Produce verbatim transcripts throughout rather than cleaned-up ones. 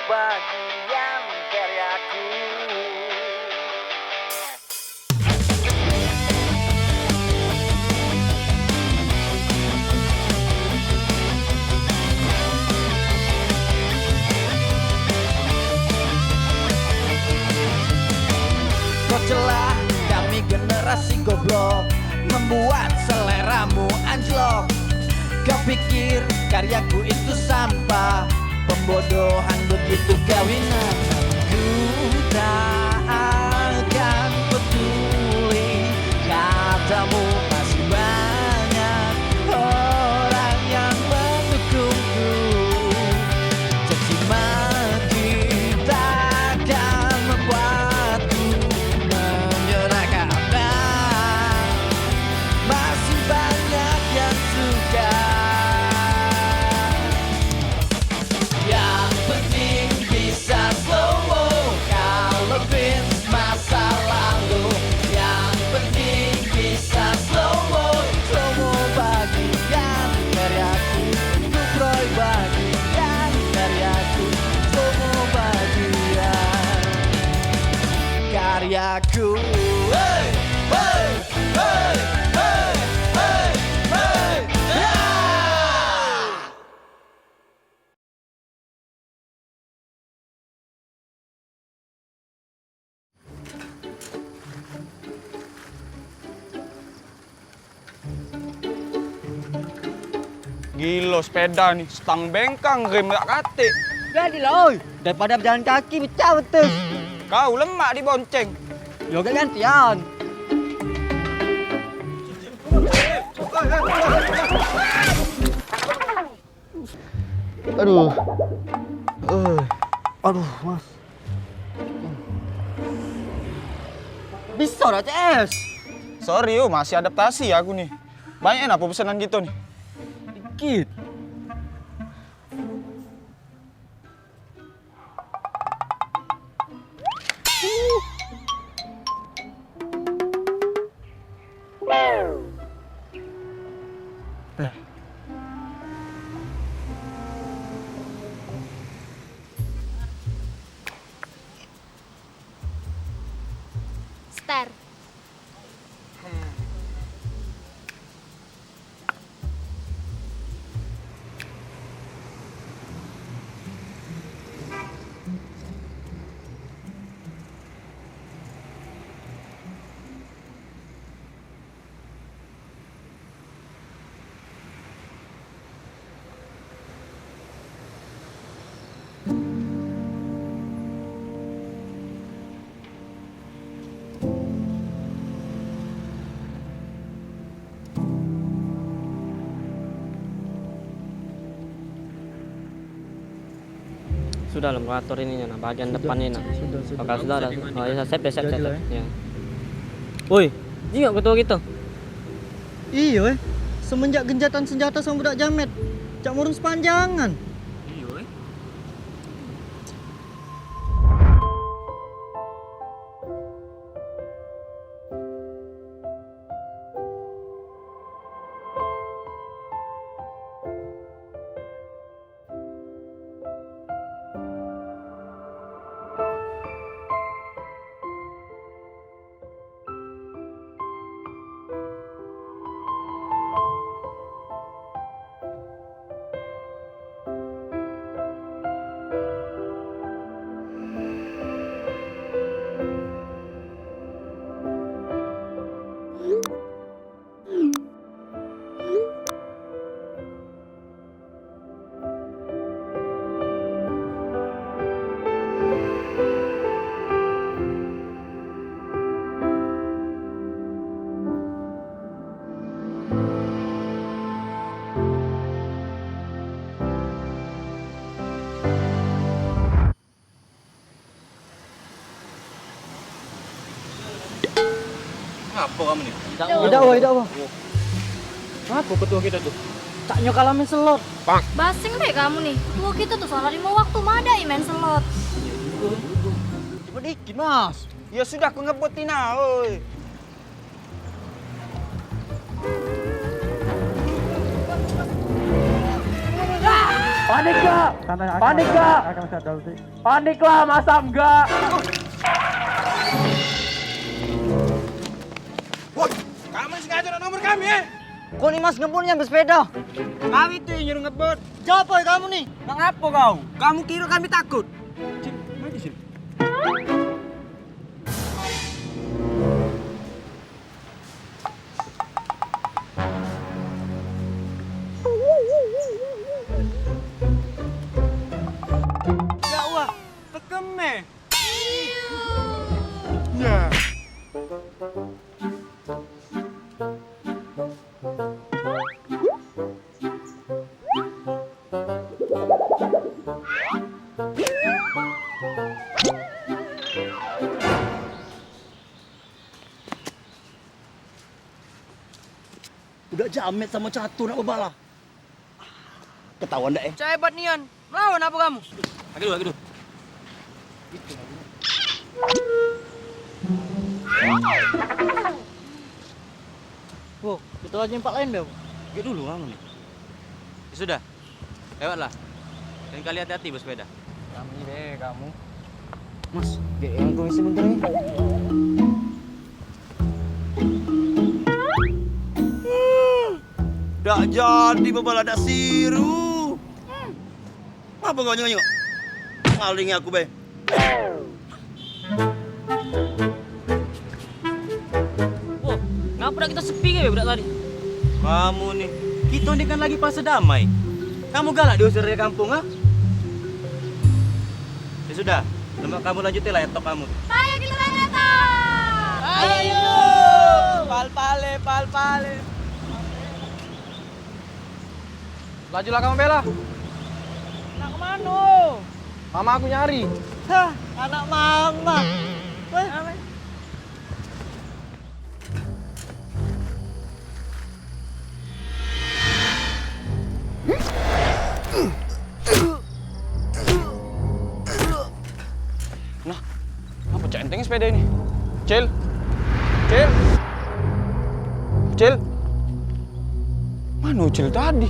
Bagian karyaku. Kau celah kami generasi goblok, membuat seleramu anjlok. Kau pikir karyaku itu sampah? Pembodohan begitu kawinan. Ku tak akan peduli katamu, masih banyak orang yang mendukungku. Caci maki takkan membuatku menyerah karena masih banyak yang suka. Yang penting bisa slow mo, kalau cringe masa lalu. Yang penting bisa slow mo, slow mo bagian karyaku, Kukroy bagian karyaku, slow mo bagian karyaku. Hey, hey, hey, hey, hey, hey, ya! Gilo sepeda ni, stang bengkang, rem dak katik. Jadi lah, oi. Daripada bejalan kaki, pecah betis. Kau lemak dibonceng. Yo, gak gantian. Aduh. Eh. Aduh, Mas. Bisa dah, C S. Sorry, yo, masih adaptasi aku nih. Banyak apa pesanan kita nih? Dikit. Star. Sudah lah, mengatur ininya, nah, bagian depan ini, nah. Sudah, sudah. Bakal sudah lah. Oh, ya, sip, sip, sip, sip. Ya. Woi, jingok ketua kita. Iyo, eh. Semenjak genjatan senjata sama budak jamet, cak murung sepanjangan. Iyo, eh. Ngapo kamu ni? Idak, wah, idak, wah. Ngapo ketua kita tu? Caknyo kalah main selot. Basing be kamu ni. Ketua kita tu salah limo waktu madai main selot. Cepet dikit, Mas. Ya sudah, ku ngebut ni nah, oi. Panik gak? Panik gak? Panik lah, masa enggak? Woi, kamu sengaja nak nomor kami, eh? Kau ni, Mas, ngebut yang bersepeda. Kami tuh yang nyuruh ngebut. Siapa kamu nih? Nak ngapo kau? Kamu kira kami takut? Cil, mari sini. Ya Allah, tekeme. Ya. Udah jamet samo catur nak bebala. Ketahuan dak, eh? Cak hebat nian. Melawan apa kamu? Lagi dulu, lagi dulu. Wo, kita aja empat lain dah. Lagi dulu kamu nih. Ya sudah. Lewatlah. Lain kali hati-hati bersepeda. Kami deh, kamu. Mas, dek yang komisi bentar ni. Hmm, dak jadi bebala dak siru. Hmm. Ngapa kau nyengok-nyengok? Ngalingi aku be. Wah, ngapa dak kita sepi ke budak tadi? Kamu nih, kita ni kan lagi fase damai. Kamu galak diusir dari kampung, ha? Ya sudah, lemak kamu lanjutin lah etok kamu. Ayo kita berangkat. Ayo. Pal pale, pal pale. Lajulah kamu, Bella. Nak kemano? Mama aku nyari. Hah, anak mama. Weh. Nah, ngapa cak enteng sepeda ini? Cil? Cil? Cil? Mana Ucil tadi?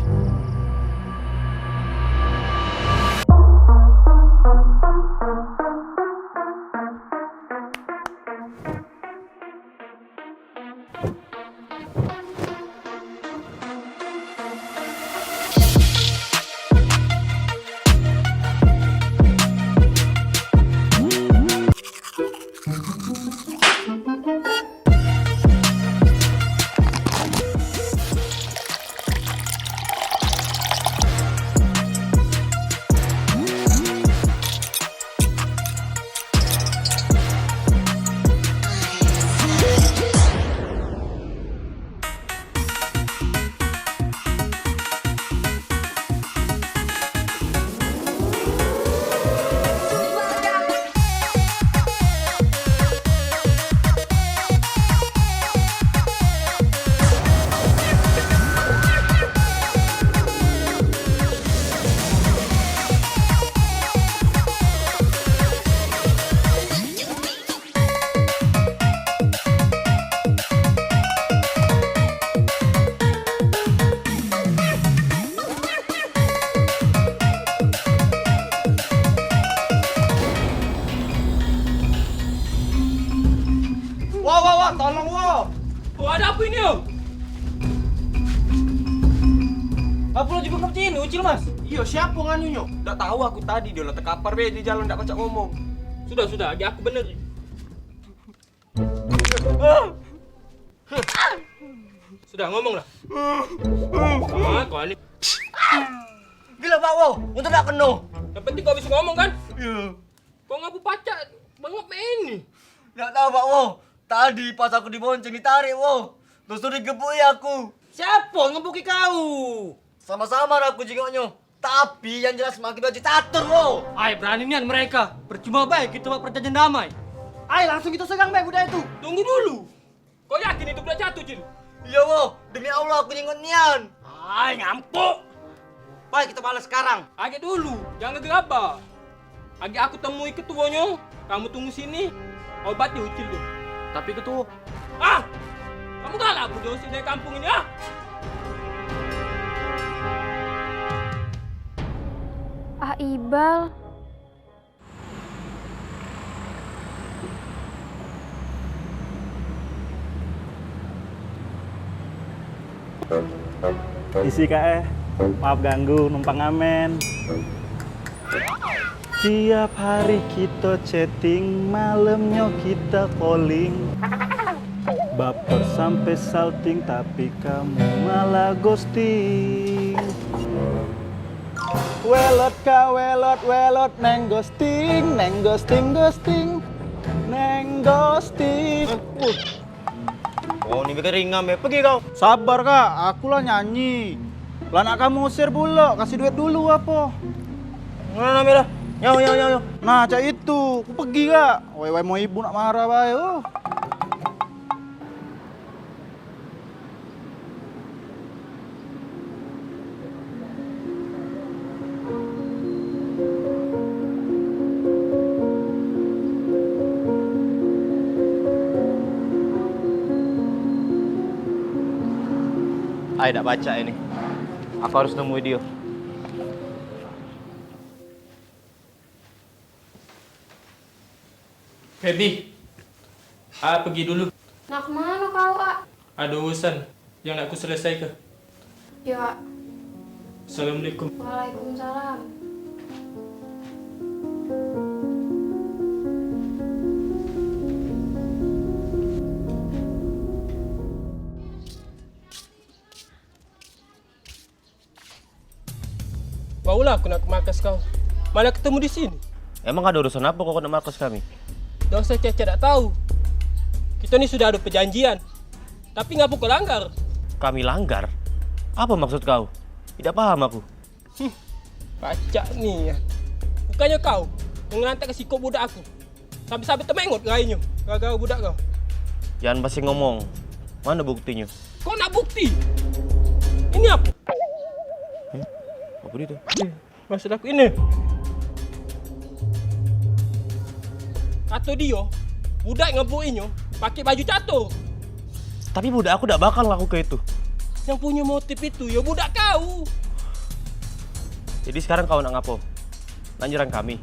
Wah, wah, wah, tolong, wah. Oh, ada apa ini, Om? Apa lo juga ngerti ini, Ucil, Mas? Iyo, siapa nganunyo? Dak tahu aku tadi, dia lah tekapar be di jalan, dak pacak ngomong. Sudah, sudah, agi aku bener. Sudah, ngomong lah. Ah, kau ni. Gila, Pak Wo, untung dak keno. Yang penting kau bisa ngomong, kan? Iyo. Kau ngapa pacak bengep ini? Dak tahu, Pak Wo. Tadi pas aku dibonceng ditarik, Wo. Terus tu digebuki aku. Siapa ngebuki kau? Sama-sama aku jingoknyo. Tapi yang jelas pakai baju catur, Wo. Ai, berani nian mereka. Percuma bae kita buat perjanjian damai. Ai, langsung kita serang bae budak itu. Tunggu dulu. Kau yakin itu budak catur, Cil? Iyo, Wo. Demi Allah, aku jingok nian. Ai, ngampuk. Baik, kita balas sekarang. Agak dulu, jangan gegabah. Agak aku temui ketuonyo, kamu tunggu sini, obati Ucil tu. Tapi ketuo. Ah! Kamu galak aku diusir dari kampung ini, ah? Pak Ibal. Isi, Kak, eh. Maaf ganggu, numpang ngamen. Tiap hari kito chatting, malemnyo kita calling. Baper sampe salting, tapi kamu malah ghosting. Welot ka welot, welot, neng ghosting, neng ghosting, ghosting, neng ghosting. Oh, ni bikin ringam ya. Pergi kau. Sabar, Kak. Aku lah nyanyi. Lah nak kamu usir pulo, kasih duit dulu apo? Mana namanya lah? Nyau, nyau, nyau, nyau. Nah, cak itu. Ku pergi, Kak. Wai, wai, mau ibu nak marah bae. Oh. Ai, dak pacak ini. Aku harus nemui dio. Feby, A pergi dulu. Nak kemano kau, Ak? Ada urusan yang nak ku selesaikan. Yo, Ak. Assalamualaikum. Waalaikumsalam. Barulah aku nak ke markas kau. Malah ketemu di sini. Emang ada urusan apa kau nak markas kami? Dak usah cacak dak tahu. Kita ni sudah ada perjanjian. Tapi ngapa kau langgar? Kami langgar? Apa maksud kau? Tidak paham aku. Hmm, pacak ni ya. Bukannya kau yang ngelantak ke sikok budak aku. Sampai-sampai temengot rainyo gara-gara budak kau. Jangan pasti ngomong. Mana buktinya? Kau nak bukti? Ini apa? Hmm? Apa dia tu? Maksud aku ini. Kato dio, budak ngebuk inyo pakai baju catur. Tapi budak aku dak bakal ngelakuke itu. Yang punya motif itu ya budak kau. Jadi sekarang kau nak ngapo? Nak nyerang kami?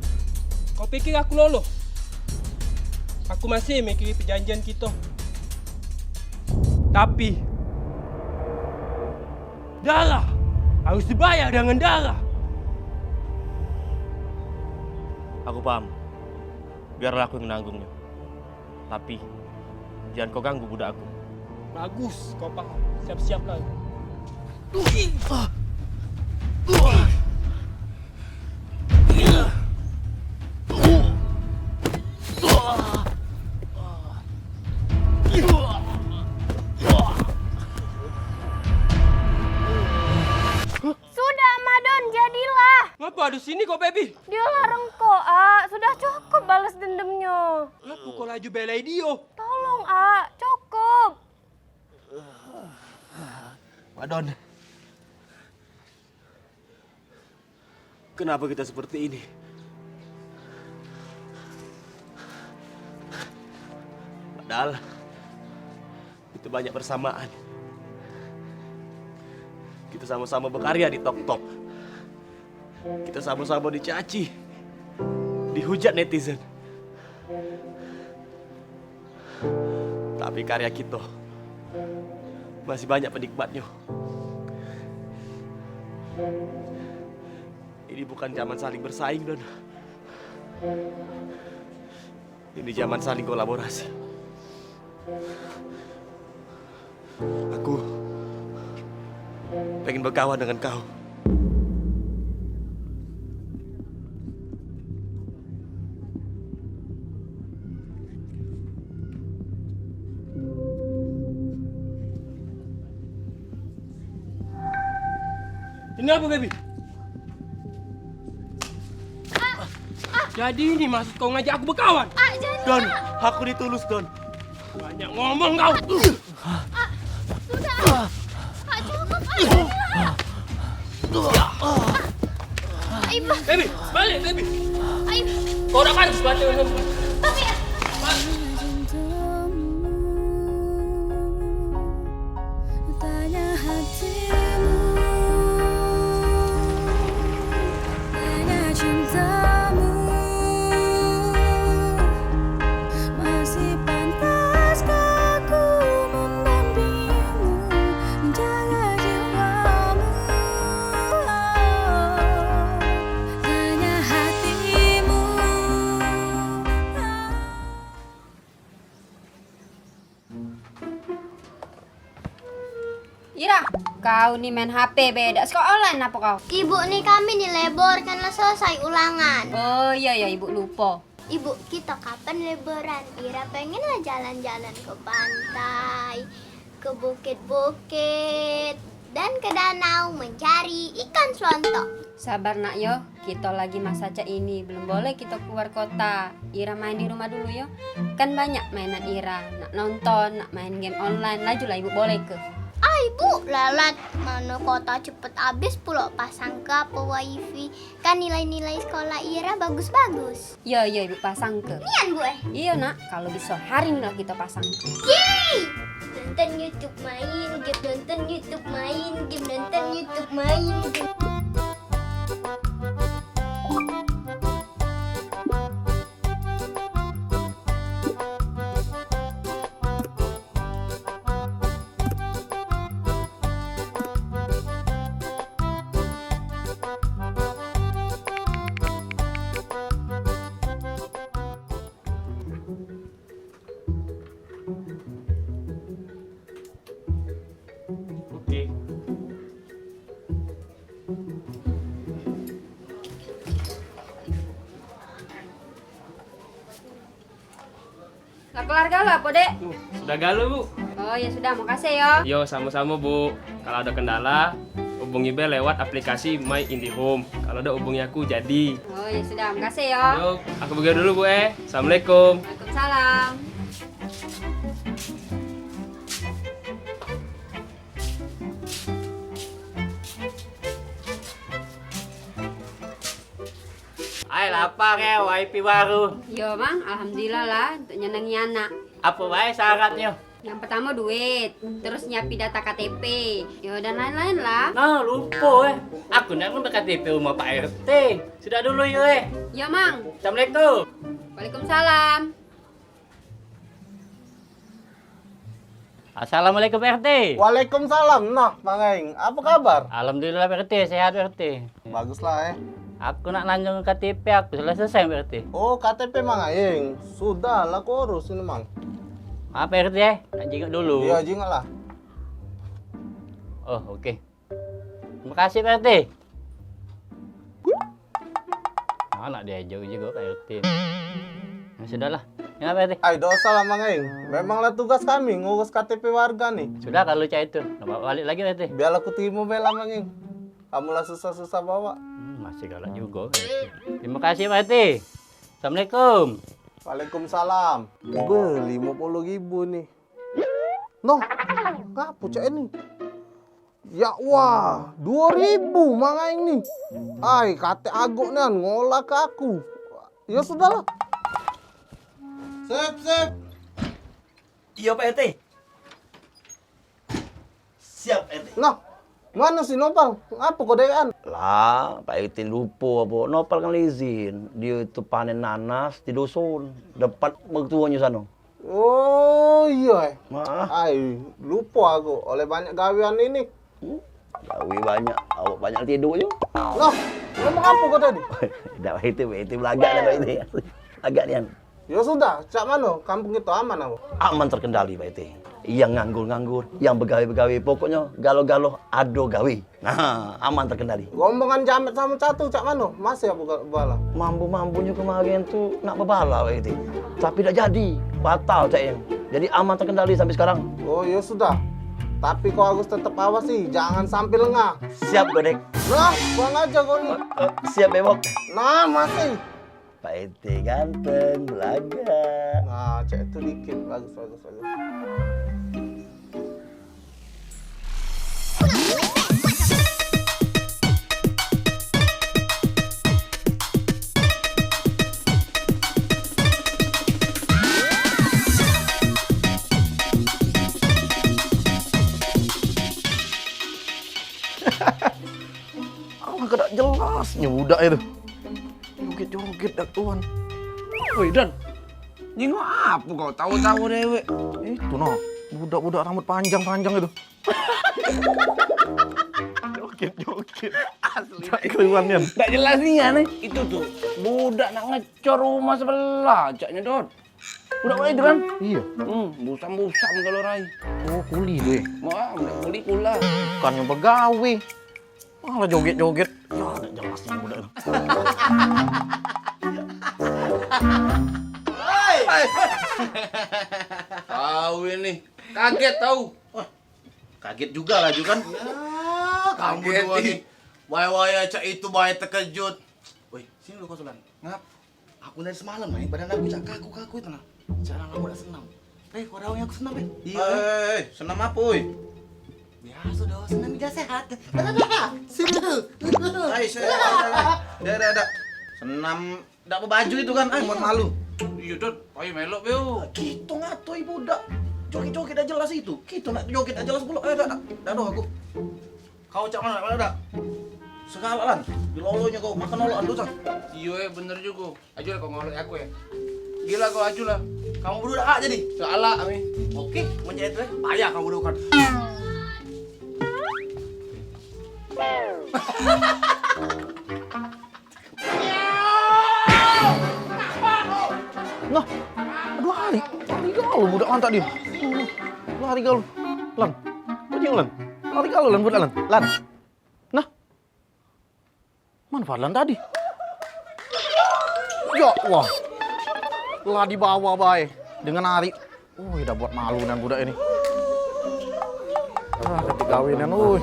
Kau pikir aku loloh? Aku masih mikir perjanjian kita. Tapi darah harus dibayar dengan darah. Aku paham. Biarlah aku yang menanggungnya. Tapi jangan kau ganggu budak aku. Bagus, kau paham. Siap-siaplah. Sudah, Madon, jadilah. Ngapa ada sini kau, Baby? Dia larang kau, A. Sudah cukup balas dendamnya. Ngapa kau laju belai dia? Tolong, A. Cukup. Madon. Kenapa kita seperti ini? Padahal kita banyak persamaan. Kita sama-sama berkarya di TikTok. Kita sama-sama dicaci, dihujat netizen. Tapi karya kita masih banyak penikmatnya. Ini bukan zaman saling bersaing, Don. Ini zaman saling kolaborasi. Aku pengen berkawan dengan kau. Ini apa, Baby? Jadi ini maksud kau ngajak aku berkawan? Don, aku ditulus, Don. Banyak ngomong kau. Sudah. Pak, cukup, Pak. Aib. Baby, balik, Baby. Aib. Kau dah pantas mati, Baby. Tapi, Tanya hatimu, tanya Kau ni main H P be, dak sekolah online apo kau? Ibu ni, kami ni lebor, kan la selesai ulangan. Oh iyo yo, ibu lupo. Ibu, kito kapan leboran? Ira pengen la jalan-jalan ke pantai, ke bukit-bukit, dan ke danau mencari ikan selontok. Sabar nak yo, kito lagi masa cak ini, belum boleh kito keluar kota. Ira main di rumah dulu yo. Kan banyak mainan Ira, nak nonton, nak main game online, laju la ibu boleh ke? Ah, ibu lalat, mano kuota cepet abis pulo, pasang ke apo wifi? Kan nilai-nilai sekolah Ira bagus-bagus. Iyo, iyo, ibu pasang ke. Nian, Bu, eh? Iyo nak, kalu biso hari ni la kito pasang. Yeay! Nonton YouTube, main game, nonton YouTube, main game, nonton YouTube, main game. Oke. La kelar galo apo, Dek? Sudah galo, Bu. Oh, yo sudah, makasih yo. Yo, samo-samo, Bu. Kalu ado kendala, hubungi be lewat aplikasi My IndiHome. Kalu dak, hubungi aku, jadi. Oh, yo sudah, makasih yo. Yo, aku pergi dulu, Bu, eh. Assalamualaikum. Waalaikumsalam. Ai, lapar yo, wifi baru. Yo, Mang, alhamdulillah la, untuk nyenengi anak. Apo bae syaratnyo? Yang pertamo duit, terus nyiapi data K T P, yo dan lain-lain la. Nah, lupo eh. Aku nak ngundang K T P rumah Pak R T. Sudah dulu yo eh. Yo, Mang. Assalamualaikum. Waalaikumsalam. Assalamualaikum, Pak R T. Waalaikumsalam. Nah, Mang Aing, apo kabar? Alhamdulillah, Pak R T, sehat, Pak R T. Bagus la eh. Aku nak nanyo K T P aku, sudah selesai, Pak R T. Oh, K T P Mang Aing. Sudah la, ku urus ini, Mang. Maaf, Pak R T, eh. Nak jingok dulu. Iyo, jingok la. Oh, oke. Terima kasih, Pak R T. Anak diajar jugo Pak R T. Ya sudahlah. Ya, Pak R T. Ai, dak usah la, Mang Aing. Memang la tugas kami ngurus K T P warga ni. Sudah kalu cak itu. Dak balik lagi, Pak R T. Biar aku terimo be la, Mang Aing. Kamu la susah-susah bawa. Hmm, masih galak jugo, Pak R T. Terima kasih, Pak R T. Assalamualaikum. Waalaikumsalam. Be, limo puluh ribu ni. Noh, ngapo cak ini? Ya wah, duo ribu Mang Aing ni. Ai, katek agok nian ngolah ke aku. Ya sudahlah. Sip, sip. Iyo, Pak R T. Siap, Pak R T. Nah, mano si Nopal? Ngapo kau dewekan? Lah, Pak R T lupo apo? Nopal kan la izin. Dio tu panen nanas di dusun, depan mertuonyo sano. Oh iyo eh. Maaf. Ai, lupo aku oleh banyak gawean ini. Hmm, gawe banyak, awak banyak tiduk je. Lah, ngomong apo kau tadi? Dak, itu, itu belagak dah, itu. Agak nian. Yo sudah, cak mano kampung kito, aman apo? Aman terkendali, Pak R T. Yang nganggur-nganggur, yang begawe-begawe, pokoknyo galo-galo ado gawe. Nah, aman terkendali. Rombongan jamet samo catu cak mano? Masih apo ga-, bala? Mambu-mambunyo kemarin tu nak bebala, Pak R T. Tapi dak jadi, batal cak yang. Jadi aman terkendali sampe sekarang. Oh, yo sudah. Tapi kau harus tetep awasi, jangan sampe lengah. Siap, Godek. Nah, kurang ajar kau ni. Eh, eh, siap, Bewok. Nah, masih. Pak R T ganteng, belagak. Nah, cak tu dikit. Bagus, bagus, bagus. Alangkah dak jelasnyo budak itu. Joget-joget dak karuan. Woi, Dan. Nyingok apo kau? Tawa-tawa dewek. Itu nah, budak-budak rambut panjang-panjang itu. Joget-joget. Asli. Dak karuan nian. Dak jelas nian, eh. Itu tuh, budak nak ngecor rumah sebelah, caknyo, Dot. Budak mak itu kan? Iyo. Hmm, busam-busam kalu rai. Oh, kuli tu, eh? Wah, budak kuli pula. Bukannyo begawe. Malah joget-joget. Ya, dak jelas ni budak ni. Hei! Kau ini kaget tau. Wah, kaget juga lah, Ju, kan? Ya, kamu kaget berdua nih. Wai-wai cak itu, bae tekejut. Woi, sini lu, Kosulan. Ngap? Aku dari semalam, Mai, badan aku cak kaku-kaku itu nah. Cak nang lamo dak senam. Eh, kau tahu yang aku senam, eh? Iyo, eh, eh, eh, senam apa, oi? Biasa doh, senam biar sehat. Dah, dah, dah. Sini dulu. Hai, saya, dah, dah, dah. Senam dak bebaju itu kan, ai, buat malu. Iyo, Dot. Ayo melok, Beo. Gitu ngato ibu dak. Joget-joget dak jelas itu. Gitu nak joget dak jelas pula. Eh, dak, dak. Dak doh aku. Kau cak mano, mano dak? Segalak, Lan. Dilolonyo kau, makan nolok anu, Cang. Iyo, eh, bener jugo. Aju lah kau ngolok aku, eh. Gila kau, aju lah. Kamu berdua dak jadi? Galak kami. Oke, mun cak itu, eh. Payah kamu berdua kan. Nah, aduh, lari. Lari galo budak lantak dio. Lari galo. Lan. Bajing, Lan. Lari galo, Lan, budak, Lan. Lan. Nah. Mana Fadlan tadi? Ya Allah. Lah dibawa bae dengan lari. Ui, dah buat malu nian budak ini. Ah, ketik gawe nian, ui.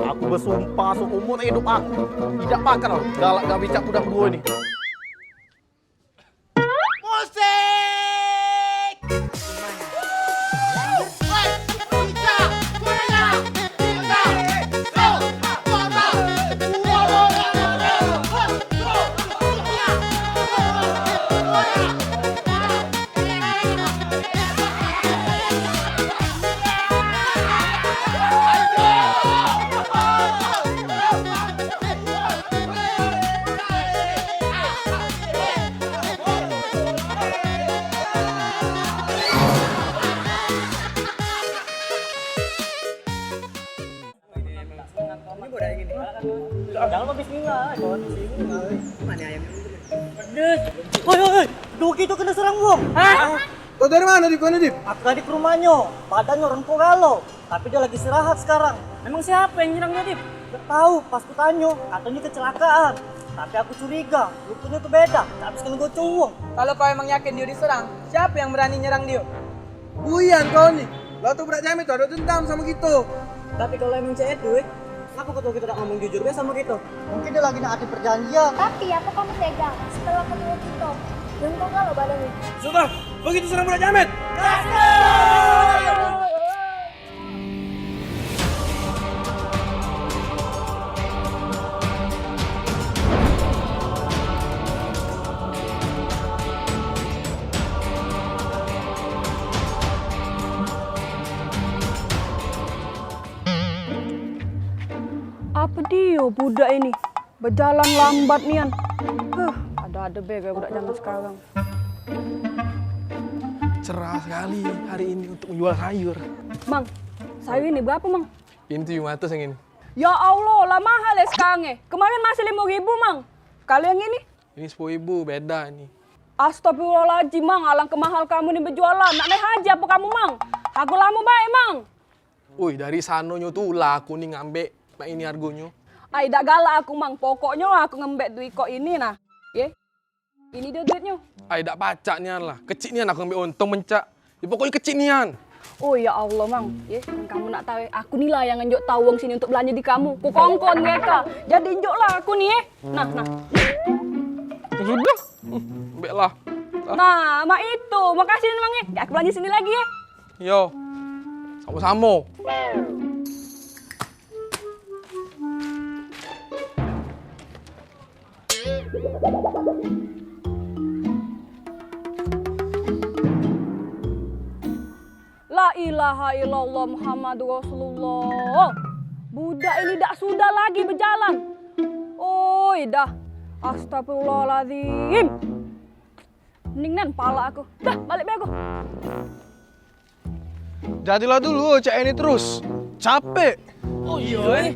Aku besumpah seumur hidup aku tidak bakal galak gawe cak budak dua ini. Musik! Jangan lupa bismillah, jangan lupa bismillah. Mana ayam? Pedes. Woi, woi, woi. Dogi tu kena serang wong. Hah? Kau dari mano, Dip? Mano, Dip? Aku tadi ke rumahnyo. Badannyo rempuk galo. Tapi dio lagi istirahat sekarang. Memang siapo yang nyerang dio, Dip? Dak tau, pas ku tanyo, katonyo kecelakaan. Tapi aku curiga, ruponyo tu beda, dak habis keno gocoh wong. Kalu kau emang yakin dio diserang, siapo yang berani nyerang dio? Buyan kau ni, lah tu budak jamet tu ado dendam samo kito. Tapi kalu emang cak itu, eh, ngapo ketua kito dak ngomong jujur bae samo kito? Mungkin dio lagi nak ado perjanjian. Tapi apo kamu tega setelah ketemu kito? Rempuk galo badannyo. Sudah, begitu serang budak jamet. Gaskol! Apo dio budak ini? Bejalan lambat nian. Huh, ado-ado be gaya budak zaman sekarang. Cerah sekali hari ini untuk menjual sayur. Mang, sayur ini berapo, Mang? Ini tujuh ratus yang ini. Ya Allah, lah mahal ya sekarang eh. Kemarin masih limo ribu, Mang. Kalu yang ini? Ini sepuluh ribu, beda ini. Astagfirullahaladzim, Mang. Alangke mahal kamu ni bejualan. Nak naik haji apo kamu, Mang? Aku lamo bae, Mang. Ui, dari sanonyo tu lah aku ni ngambek mak ini hargonyo. Ai, dak galak aku, Mang. Pokoknyo aku ngembek duit kok ini nah. Ye. Ini dio duitnyo. Ai, dak pacak nian lah. Kecik nian aku ngambek untong mencak. Ya, pokoknyo kecik nian. Oh, ya Allah, Mang. Ye, yang kamu nak tau, eh, aku ni lah yang ngenjuk tau wong sini untuk belanje di kamu. Ku kongkon mereka. Jadi enjuk lah aku ni, eh. Nah, nah. Ya sudah. Ambek lah. Nah, mak itu. Makasih, Mang, eh. Ya, aku belanje sini lagi, eh. Yo. Samo-samo. La ilaha illallah Muhammadur Rasulullah. Budak ini dak sudah lagi bejalan. Oi, dah. Astagfirullahaladzim. Ning nan pala aku. Dah, balik be aku. Jadilah dulu cak ini terus. Capek. Oh iyo, eh.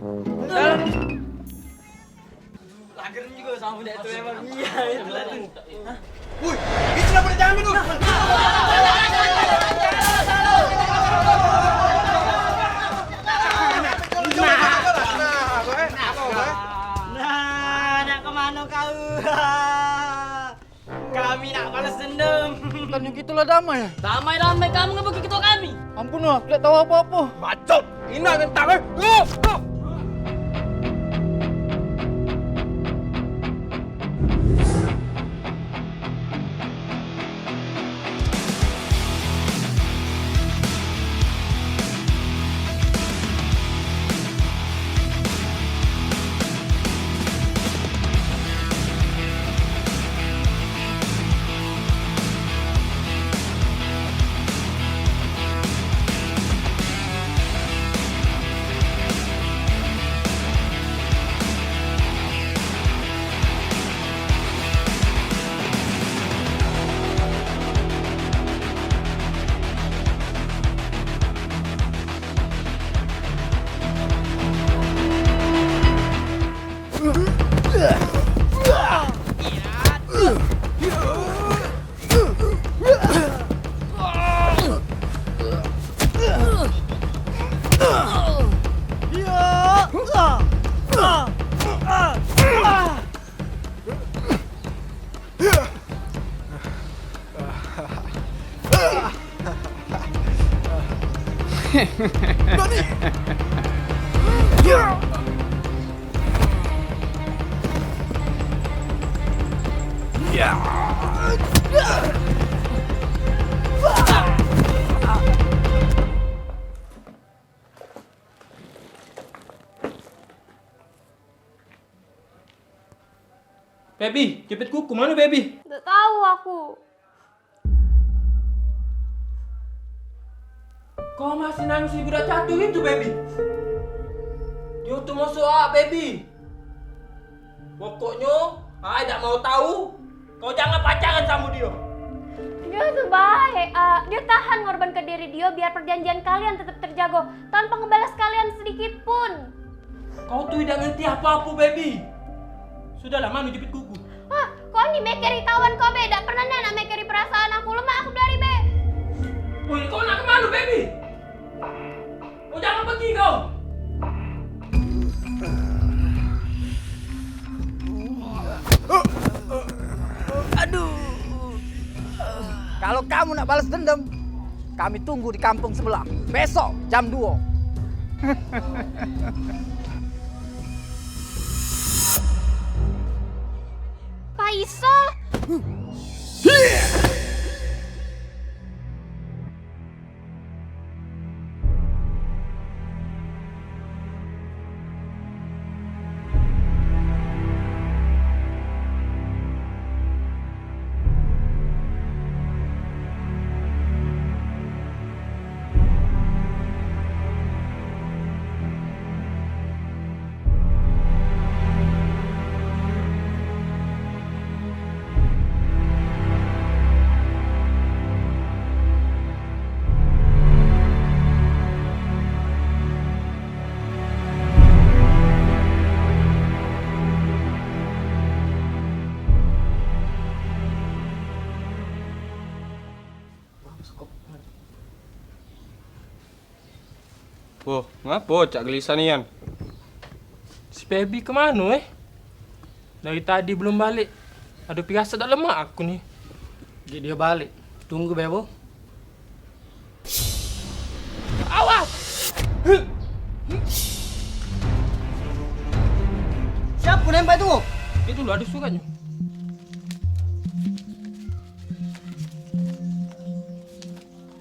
Lager juga samo dek tu emang. Iya, itulah tu. Hah? Woi, itu lah pada jangan tu. Nah, nak ke mano kau? Kami nak balas dendam. Bukannya kita lah damai, ya? Damai-damai kamu ngebagi ketua kami. Ampun, wah, aku tak tahu apa-apa. Bacot. Ina ngentang, eh. Baby, jepit kuku mano, Baby? Dak tahu aku. Kau masih nangisi budak catur itu, Baby? Dio tu musuh awak, Baby. Pokoknyo, ai dak mau tahu. Kau jangan pacaran samo dio. Dio tu baik, A. Dio tahan ngorbanke diri dio biar perjanjian kalian tetep terjago tanpa ngebalas kalian sedikit pun. Kau tu idak ngerti apo-apo, Baby. Sudahlah, mano jepit kuku. Wah, kau ni mikiri kawan kau be, dak pernah nian nak mikiri perasaan aku. Lemak aku dari be. Woi, kau nak ke mano, Baby? Kau jangan pergi kau. Aduh. Kalau kamu nak balas dendam, kami tunggu di kampung sebelah. Besok jam duo. Pak Iso. Boh, ngapo cak gelisah nian? Si Pebi kemano, eh? Dari tadi belum balek. Ado pirasat dak lemak aku ni. Gek dio balek. Tunggu be, Boh. Awas! Siapo nembak itu? Cek dulu, ado suratnyo.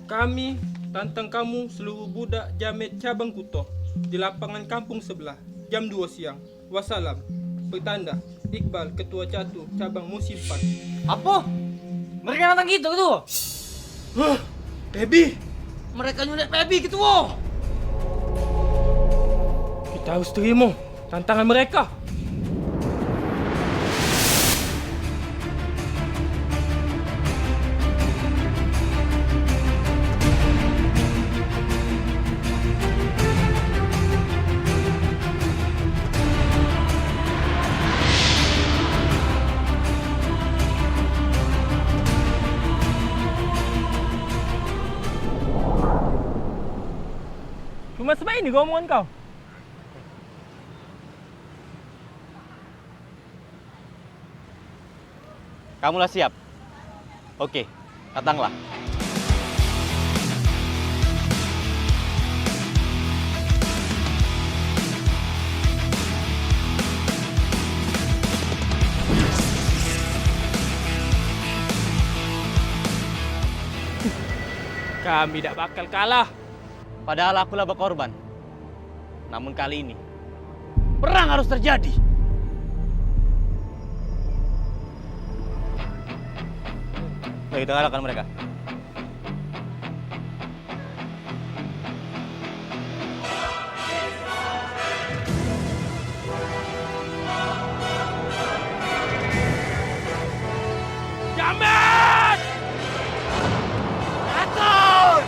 Kami tantang kamu seluruh budak jamet cabang Kuto di lapangan kampung sebelah jam duo siang. Wassalam. Pertanda, Iqbal, ketua catur cabang musim empat. Apo? Mereka nantang kito, ketua? Huh, Pebi. Mereka nyulik Pebi, ketua. Kita harus terima tantangan mereka. Tigo omongan kau. Kamu lah siap? Oke, datanglah. Kami dak bakal kalah. Padahal aku lah berkorban. Namun kali ini, perang harus terjadi. Ayo, kita kalahkan mereka. Jamet! Atur!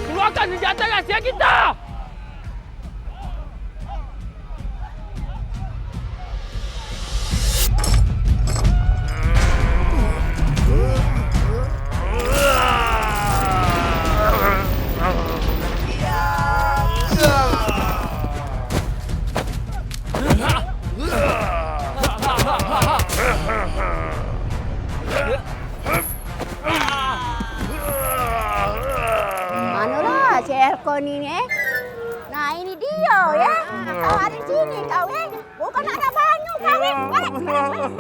Keluarkan senjata rahasia kita! Mano lah si Erkon ini, eh? Nah, ini dio, ya. Kau ada sini, kau, eh. Bukan ada banyu, kau, eh. Balik, balik, balik.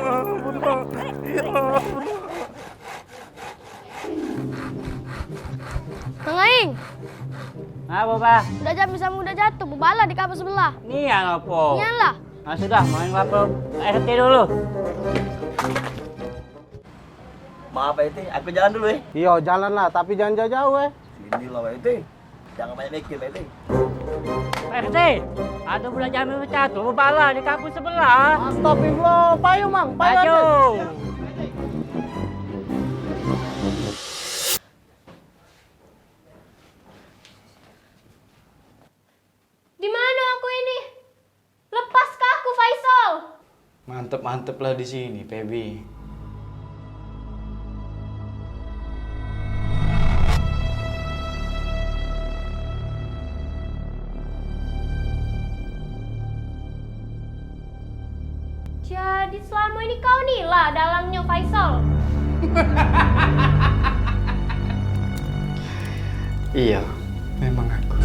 Mang Aing. Ngapo, Bah? Udah jam bisa muda jatuh, bebala di kampung sebelah. Nian apo? Nian lah. Nah, sudah, main lapor R T dulu. Maaf, Pak R T, aku jalan dulu, eh. Iyo, jalanlah, tapi jangan jauh-jauh, eh. Sini lah, Pak R T. Jangan banyak mikir, Pak R T. Pak R T, ada budak jamet pecah tu, bebala di kampung sebelah. Astagfirullah, payu, Mang, payu. Maju. Di mano aku ini? Lepaskah aku, Faisal? Mantep-mantep lah di sini, Pebi. Jadi selama ini kau ni lah dalangnyo Faisal? Iyo, memang aku.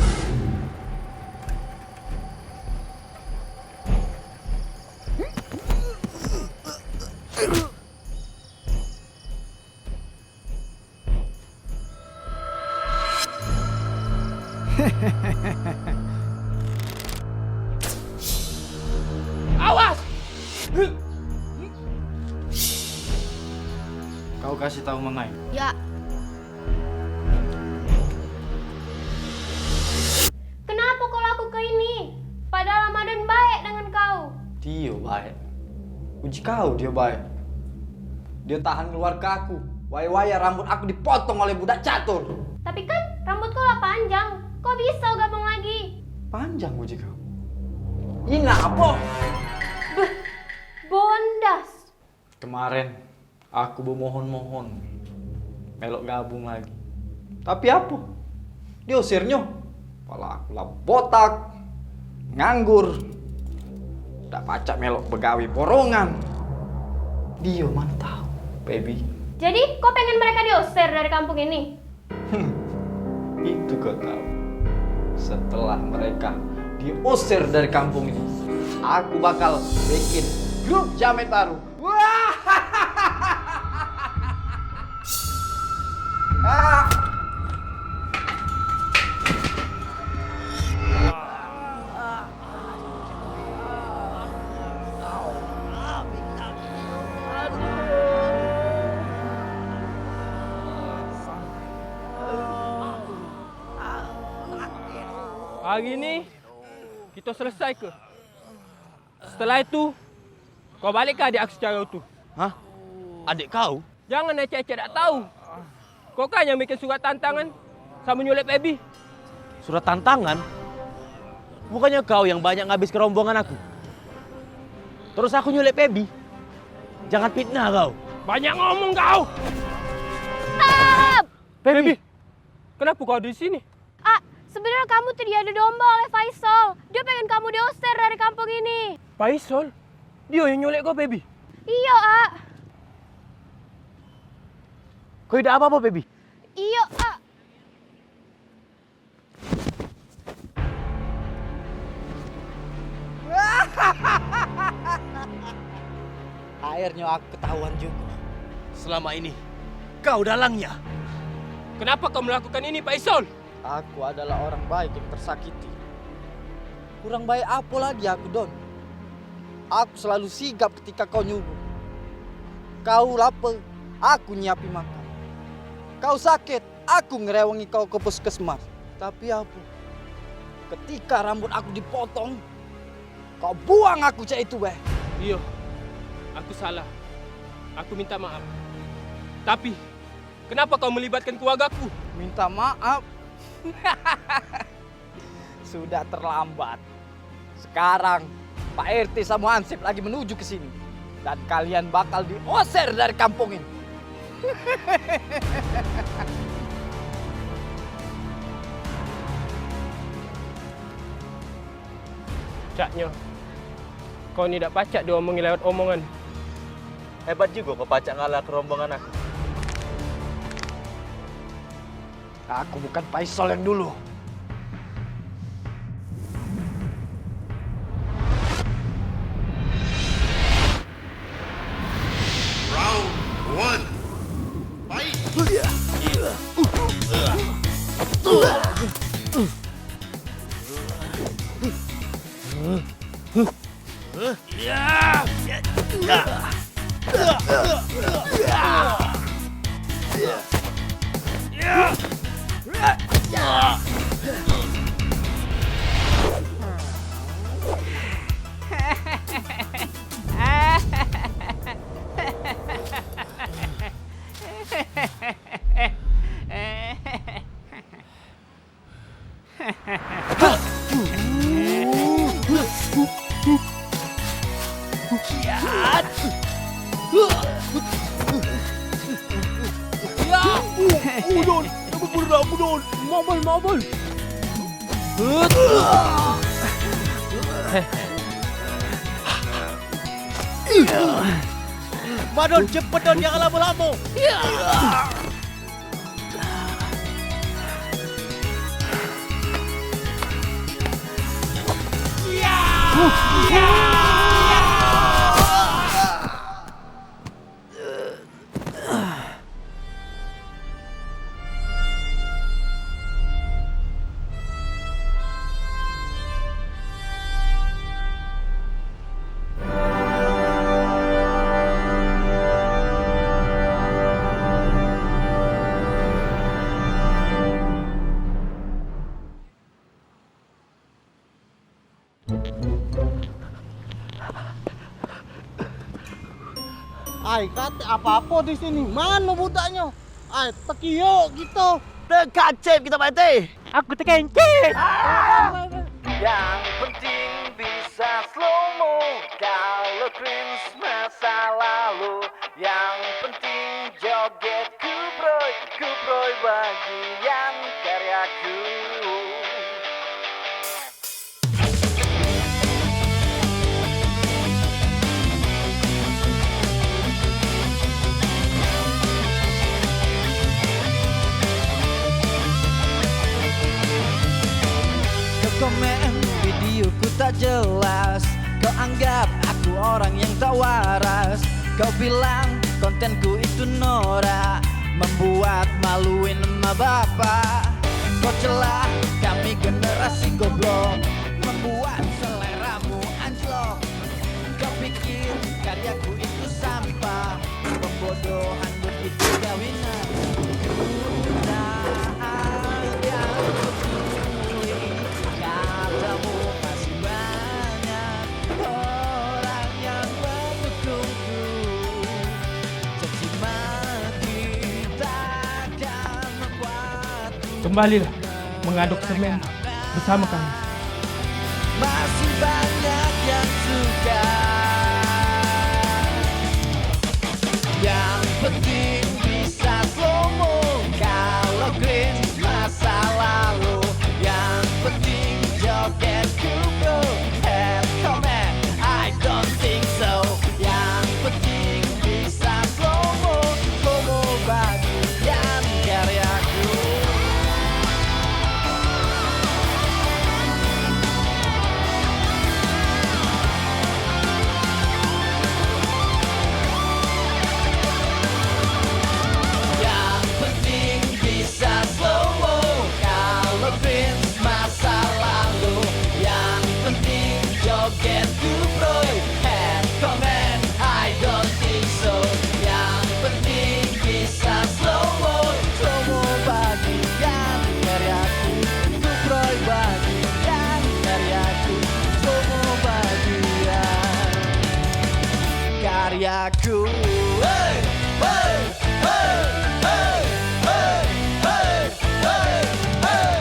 Awas! Kau kasih tahu Mang Aing. Ya. Kenapo kau lakuke ini? Padahal Ramadan baek dengan kau. Dio baek. Uji kau dio baek. Dio tahan ngeluarke aku. Wayah-wayah rambut aku dipotong oleh budak catur. Tapi kan rambut kau lah panjang. Kau bisa gabung lagi. Panjang uji kau. Ini apo? Beh, bondas. Kemaren aku bemohon-mohon melok gabung lagi. Tapi apo? Diusirnyo. Pala aku la botak, nganggur, dak pacak melok begawe borongan. Dio mano tau, Pebi. Jadi, kau pengen mereka diusir dari kampung ini? Hmm, itu kau tahu. Setelah mereka diusir dari kampung ini, aku bakal bikin grup jamet baru. Wah! Ah! Hari ni, kito selesaike. Setelah itu, kau balekke adik aku secara utuh. Hah? Adik kau? Jangan ecek-ecek dak tau. Kau kan yang bikin surat tantangan samo nyulik Pebi. Surat tantangan? Bukannya kau yang banyak ngabiske rombongan aku? Terus aku nyulik Pebi? Jangan fitnah kau. Banyak ngomong kau. Stop! Pebi, kenapa kau ada di sini? Ah, sebenarnya kamu tuh diadu domba oleh Faisal. Dia pengen kamu diusir dari kampung ini. Faisal? Dia yang nyulik kau, Pebi? Iya, Ak. Kau tidak apa-apa, Pebi? Iya, Ak. Akhirnya aku ketahuan juga. Selama ini, kau dalangnya. Kenapa kau melakukan ini, Faisal? Aku adalah orang baik yang tersakiti. Kurang baik apa lagi aku, Don? Aku selalu sigap ketika kau nyuruh. Kau lapar, aku nyiapi makan. Kau sakit, aku ngerewangi kau ke puskesmas. Tapi apa? Ketika rambut aku dipotong, kau buang aku cak itu bae. Iyo, aku salah. Aku minta maaf. Tapi, kenapa kau melibatkan keluargaku? Minta maaf? Sudah terlambat. Sekarang, Pak R T sama Hansip lagi menuju ke sini. Dan kalian bakal diusir dari kampung ini. Caknyo, kau ni dak pacak diomongi lewat omongan. Hebat jugo kau pacak ngalahke rombongan aku. Aku bukan Faisal yang dulu. Round one. Fight. Ya, udon, kenapa berat aku, Don? Mabal, mabal. Madon, cepet, Don, jangan lamo-lamo. Ai, katek apo-apo di sini. Mano budaknyo? Ai, tekiok kito. Tekacep kito, Pak R T. Aku tekencet. Yang penting bisa slow mo. Kalau cringe masa lalu, yang penting joget kuproy, kuproy bagian karyaku. Kau komen videoku tak jelas, kau anggap aku orang yang tak waras. Kau bilang kontenku itu norak, membuat maluin emak bapak. Kau celah kami generasi goblok, membuat seleramu anjlok. Kau pikir karyaku itu sampah, pembodohan begitu kawinan. Ku tak ada peduli, kau Kembalilah mengaduk semen bersama kami. Masih banyak yang suka. Yang penting bisa slow mo. Kalau cringe masa lalu, yang penting jogetku, bro. Head comment, I don't think so. Yang penting bisa slow mo, slow mo bagian karyaku. Yang penting bisa slow mo, kalau cringe masa lalu. Yang penting jogetku, bro. Head comment, I don't think so. Yang penting bisa slow mo, slow mo bagian karyaku. Tuproy bagian karyaku. Slow mo bagian karyaku. Hey, hey, hey, hey, hey, hey.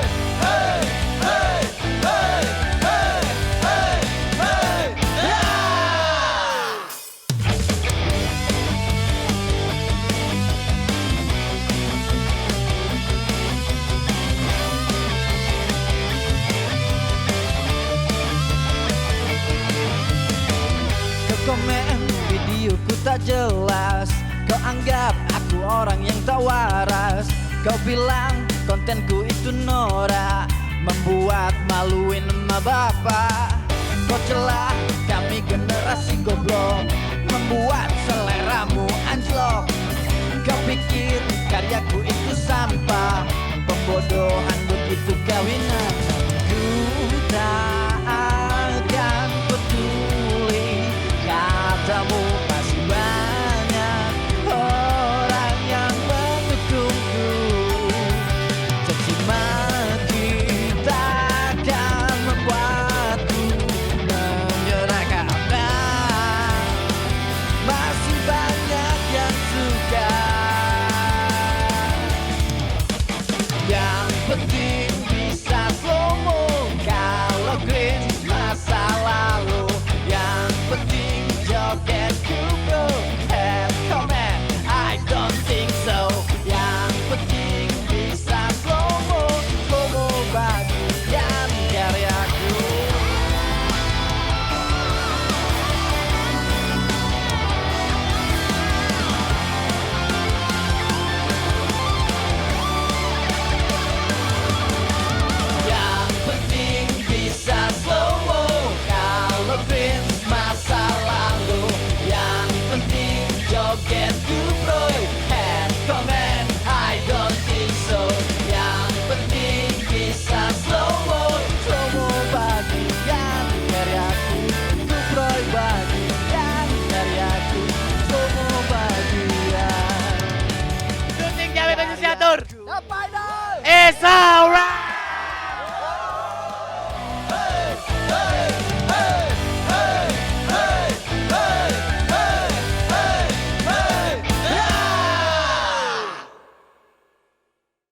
Kau komen videoku tak jelas. Kau anggap aku orang yang tak waras. Kau bilang kontenku itu norak, membuat maluin emak bapak. Kau celah kami generasi goblok, membuat seleramu anjlok. Kau pikir karyaku itu sampah, pembodohan begitu kau hina. Ku tak akan peduli katamu, masih banyak orang yang mendukungku. Caci maki takkan membuatku menyerah karena masih banyak yang suka. Yang penting bisa slow mo, kalau cringe masa lalu. Yang penting jogetku, bro. Head comment, I don't think so. Yang penting bisa slow mo, slow mo bagian karyaku. Yang penting bisa slow mo, kalau cringe masa lalu. Yang penting jogetku, bro. Head comment, I don't think so. Yang penting bisa slow mo, slow mo bagian karyaku. Tuproy bagian karyaku. Slow mo bagian. Syuting gawe baju siatur. It's alright.